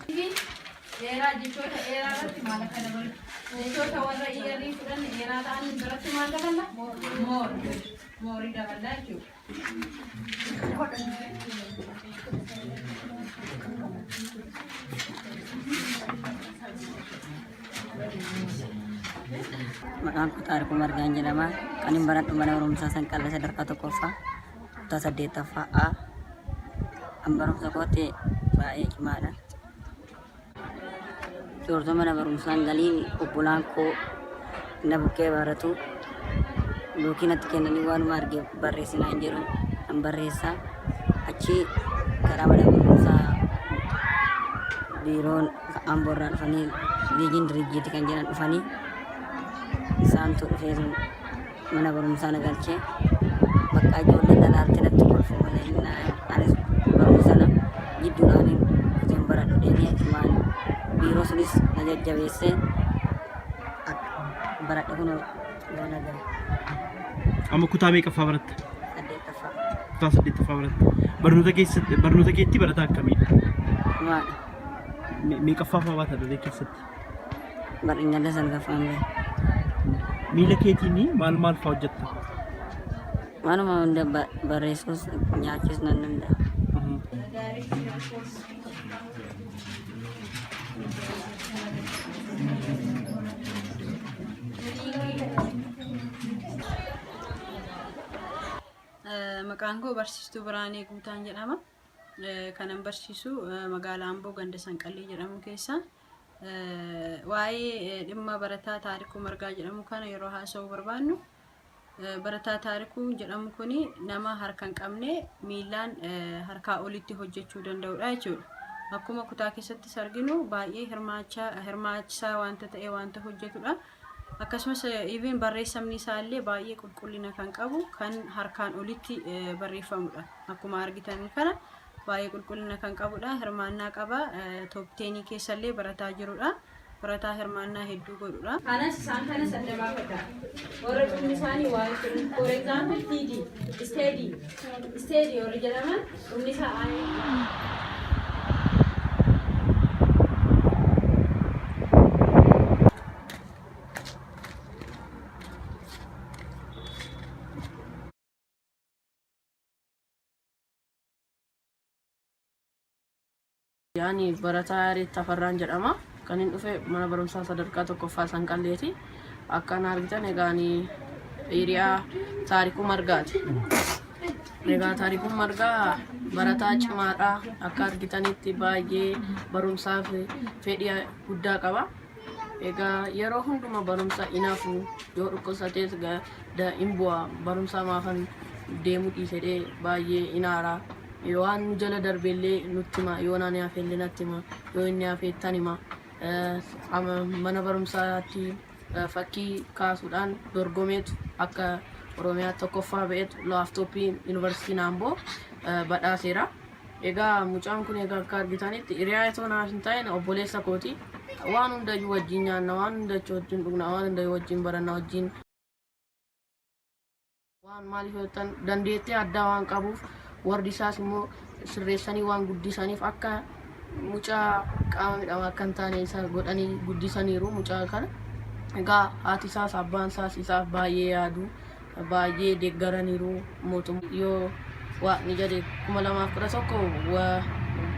Dheeraa jechoota dheeraa irratti maal akka dabalu? Jechoota warra ER fudhanne dheeraa ta'an biratti maal daballa? Moor. Moorii daballa jechuudha. Maqaan koo Taarikuu Margaan jedhama. Kan hin baradhu mana barumsaa Sanqallee sadarkaa tokkoffaa kutaa saddeettaffaa A. An barumsa kootti baay'ee cimaadha. Soortoo mana barumsaan galiin obbolaan koo na bukkee baratu. Luukii natti kennanii waanuma arge barreessinaan jedhu an barreessa. Achi karaa mana barumsaa biiroon Amboo irraa dhufanii Viijin Dirijjiiti kan jedhan dhufanii isaantu dhufee sun mana barumsaa na galchee bakka ijoolleen na laalte natti kolfu malee anis barumsa sana jidduudhaan kuteen baradhu deemee achumaan biiroo sunis na jajjabeessee akka baradhe kunoo yoo na gahe. Amma kutaa meeqaffaa baratta? Saddeettaffaa. Kutaa saddeettaffaa baratta. Barnoota keessatti barnoota keetti barataa akkamiidha? Cimaadha. Meeqaffaa fa'aa baata daree keessatti? Bar'ingada salgaffaan bahe. Miila keetiin maal maal fa'aa hojjetta? Waanuma hunda barreessuus nyaachuus nan danda'a. Maqaan koo barsiistuu Biraanee Guutaan jedhama. Kanan barsiisu magaalaa Amboo ganda Sanqallee jedhamu keessa. Waa'ee dhimma barataa Taarikuu Margaa jedhamu kana yeroo haasa'uu barbaannu barataa Taarikuu jedhamu kuni nama harka hin qabne miillaan harkaa olitti hojjechuu danda'udha jechuudha. Akkuma kutaa keessattis arginu baay'ee hirmaachisaa wanta ta'e wanta hojjetudha. Akkasumas even barreessamni isaa illee baay'ee qulqullina kan qabu kan harkaan olitti barreeffamudha. Akkuma argitan kana baay'ee qulqullina kan qabudha. Hirmaannaa qaba. Top 10 keessallee barataa jirudha. Barataa hirmaannaa hedduu godhudha. Kanas isaan kanas adda baafadha. Warra dhumni isaanii waa jechuudha. For example TD, steady, steady warri jedhaman dhumni isaa I. Ani barataa Yaareed Tafarraan jedhama. Kan hin dhufe mana barumsaa sadarkaa tokkoffaa Sanqalleeti. Akka na argitan egaa ani hiriyaa Taarikuu Margaati. Egaa Taarikuun Margaa barataa cimaadha. Akka argitanitti baay'ee barumsaaf fedhii guddaa qaba. Egaa yeroo hunduma barumsa hin hafu yoo dhukkubsatees hin bu'a barumsa maafan deemuu dhiisedhee baay'ee hin aara. Waan nu jala darbeellee nutti hima yoo naan hafellee natti hima yoo inni hafe ittan hima. Mana barumsaatti fakkii kaasuudhaan dorgomeetu akka Oromiyaa tokkoffaa ba'eetu laaptooppii yuunivarsiitiin Amboo badhaaseera. Egaa mucaan kun egaa akka argitanitti hiriyaa itoo naaf hin ta'in obboleessa kooti. Waan hundayyuu wajjin nyaanna, waan hundayyuu wajjin dhugna, waan hundayyuu wajjin baranna wajjin. Waan maaliif yoo jettan dandeettii addaa waan qabuuf warri isaas immoo sirreessanii waan guddisaniif akka mucaa qaama midhamaa akka hin taane isa godhanii guddisaniiru mucaa kana. Egaa haati isaas abbaan isaas isaaf baay'ee yaadu. Baay'ee deeggaraniiru mootummaa yoo waaqni jedhe 2011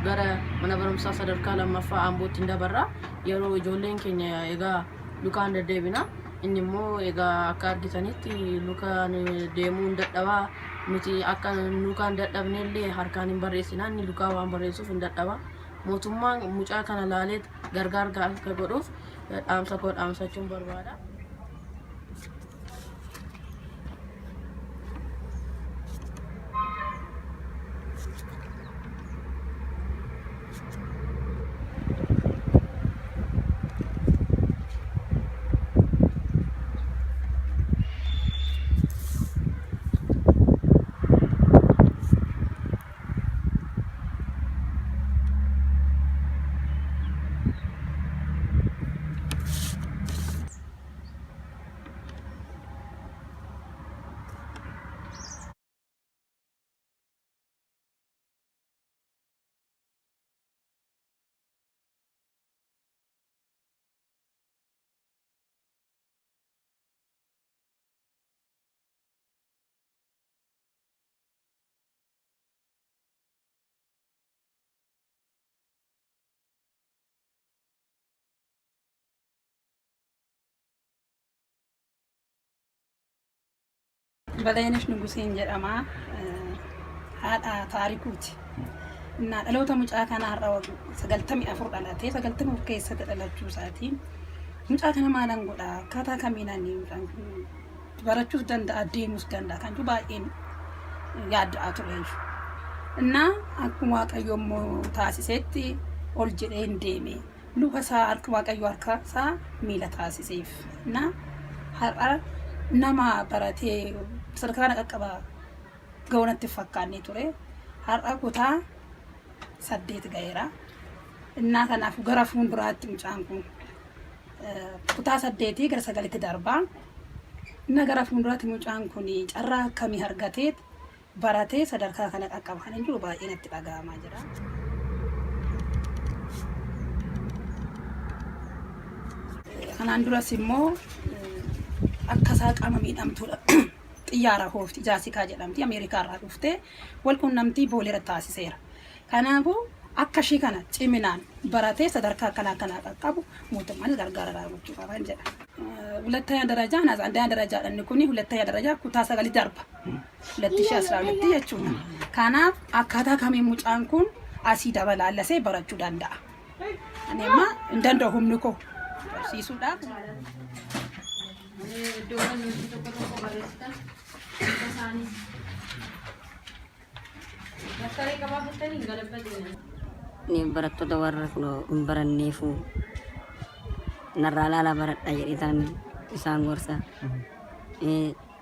gara mana barumsaa sadarkaa lammaffaa Ambootti hin dabarra. Yeroo ijoolleen keenya egaa lukaan deddeebina. Inni immoo egaa akka argitanitti lukaan deemuu hin dadhabaa. Nuti akka lukaan dadhabne illee harkaan hin barreessina. Inni lukaan waan barreessuuf hin dadhaba. Mootummaan mucaa kana laalee gargaarsa akka godhuuf dhaamsa koo dhaamsachuun barbaada. Balaayinesh Nuguseen jedhama. Haadha Taarikuuti. Innaa dhaloota mucaa kanaa har'a 94 dhalatee 94 keessatti dhalachuu isaatiin mucaa kana maalan godha, akkaataa kamiin ani mucaan kun barachuus danda'a, deemuus danda'a kan jiru baay'een yaadda'aa ture. Innaa akkuma Waaqayyo immoo taasisetti ol jedhee hin deeme. Luka isaa harka Waaqayyo harka isaa miila taasiseef. Innaa har'a nama baratee sadarkaa kana qaqqaba ga'uu natti hin fakkaanne ture. Har'a kutaa 8 ga'eera. Innaa kanaaf gara fuulduraatti mucaan kun kutaa 8 gara 9tti darbaa. Innaa gara fuulduraatti mucaan kun carraa akkamii argatee baratee sadarkaa kana qaqqaba kan jiru baay'ee natti dhaga'amaa jira. Kanaan duras immoo akka isaa qaama miidhamtuudha. Xiyyaara hoofti Jaasikaa jedhamti, Ameerikaa irraa dhuftee wal quunnamtii booleera taasiseera. Kanaafuu akka ishii kana ciminaan baratee sadarkaa akkanaa akkanaa qaqqabu mootummaanis gargaara raawwachuu qaba jedha. ሁለተኛ ደረጃ ናት፣ አንደኛ ደረጃ inni kun ሁለተኛ ደረጃ kutaa 9 darba. 2012 jechuudha. Kanaaf akkaataa kamiin mucaan kun asii dabalaallasee barachuu danda'a? Ani amma hin danda'u humni koo barsiisuudhaaf. Iddoowwan nuti tokko tokko barreessitan akka isaanii daftarii qabaafattanii hin galabbatiin. Ni barattoota warra kunoo hin baranneefu narraa laalaa baradha jedhee isaan isaan gorsa.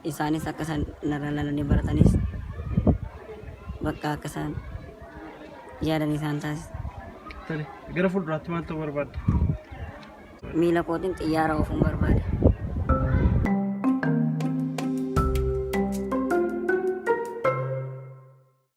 Isaanis akka isaan narraa laalanii baratanis bakka akka isaan yaadan isaan taasisa. Tole, gara fuulduraatti maal ta'uu barbaadda? Miila kootiin xiyyaara oofuun barbaada.